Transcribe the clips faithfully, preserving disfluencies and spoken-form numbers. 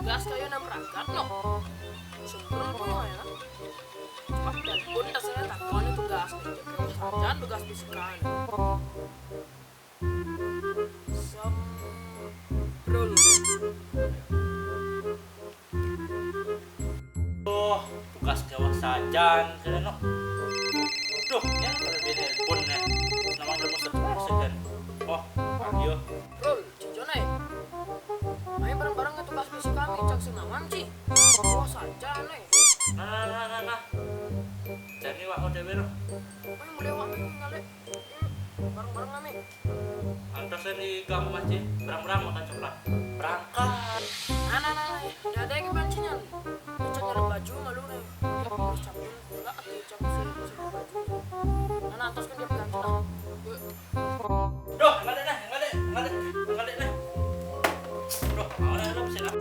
Gas kayu nang berangkat, no. Sempurna ya. Pas telepon tas saya takon itu gas. Sajan tugas bisikan. Semprul. Oh, tugas kewah sajan kene, no. Duh, ya kalau dia nelpon, ya. Nama udah mau stres, kan. Oh, ayo. Rul, Cijon, eh. Ayo bareng-bareng ke tugas misi kami, cak si Maman, Ci. Kewah sajan, eh. Nah, nah, nah, nah, nah. Jadi, wak, udah, Bro. Ayo, mulai wak, ngalek. Bareng-bareng kami. Antas di gang Mas Ci, berang-berang makan coklat. Berangkat. Nah, nah, nah, nah. Udah ada yang pancinya. Cocok nyari baju malu deh. Terus cabut, enggak, aku cabut sih, cabut baju. Nah, nah, antas kan dia ganti lah. Yuk. Duh, enggak ada dah, enggak ada, enggak ada, enggak ada dah. Duh, mau dah lu sih lah.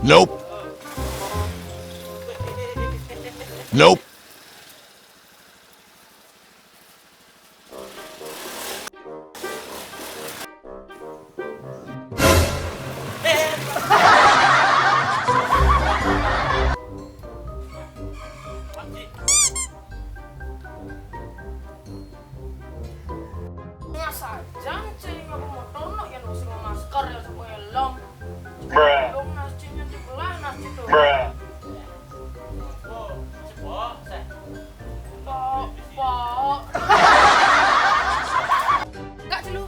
Nope. Nope. Masa jam cai ngapa motor no, ya, nusuk masker, ya, sama helm. Belum nasi nya dibelah, nasi tuh. Bruh. Oh, sebuah, seh. Pok, pok. Enggak, Ci, lu.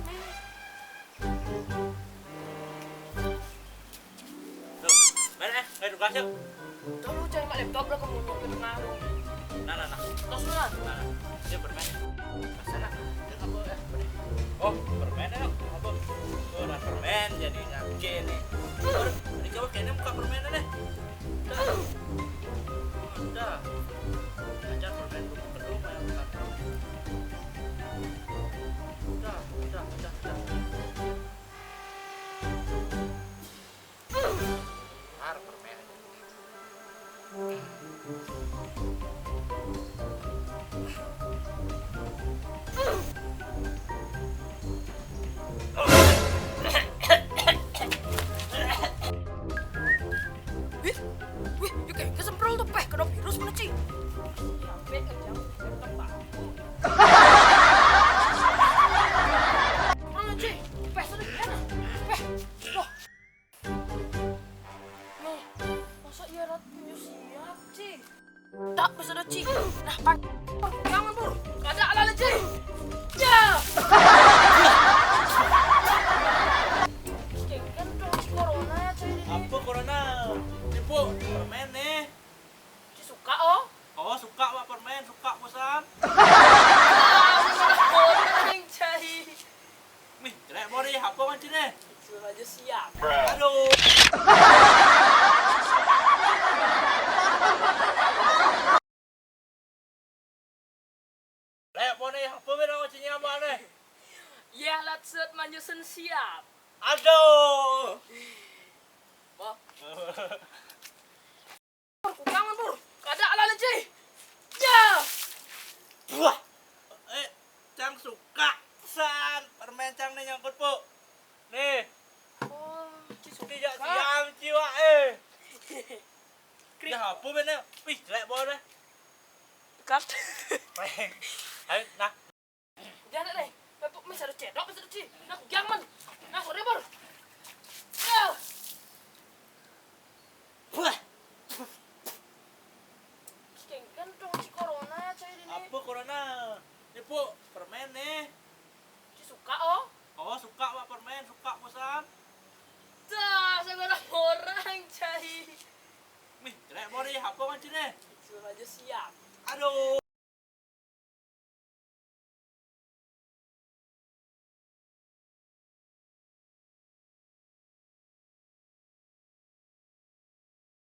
Tuh, mana, eh? Main tugas, yuk. Tuh, lu cari mak laptop lah, kamu nyumpit ngaruh. Nah, nah, nah. Tos lu lah. Nah, nah. Dia permen. Masalah. Dia nggak boleh. Oh, permen, ya. Apa? Oh, nah, permen jadi ngake nih. Ini coba kayaknya buka permennya deh. Udah. Udah. Ajar permen dulu, kedua main bukan. Udah, udah, udah, udah. Har permen. Wih, wih, yuk, kayak kesemprol tuh, peh, kena virus mana, Ci? Sampai kencang, kencang banget. Mana, Ci? Peh, sudah gimana? Peh, loh. Nih, masa iya rat punya siap, Ci? Tak bisa dah, Ci. Nah, pan. Jangan, Bur. Kada ala, Ci. Ya. Kengken dong, Ci, corona ya, Ci, ini. Apa corona? Ibu, permen nih. Ci suka, oh. Oh, suka, Pak, permen, suka bosan. Ah, bener, Ci. Mih, jelek body, apa kan sini? Suruh aja siap. Aduh. Jelek body, apa beda kan sini apa nih? Ya, latset manjusen siap. Aduh. Wah. Pur, ku kangen, Pur. Kada ala lagi. Ya. Wah. Eh, cang suka san permen cang nih nyangkut, Pu. Nih. Oh, Ci suka. Tidak siam, Ci, wak, eh. Krik. Ya, apa bener? Wih, jelek banget deh. Cut. Ayo, nah. Jangan deh. Pepuk mi sada cedok, sada Ci. Nah, jangan. Nah, ribur. Ya. Wah. Kengken dong, Ci, corona ya, coy, ini. Apa corona? Ini, Pu, permen nih. Ci suka, oh. Oh, suka, Pak, permen, suka bosan. Dah, saya orang, coy. Mih, jelek body, apa kan sini? Suruh aja siap. Aduh.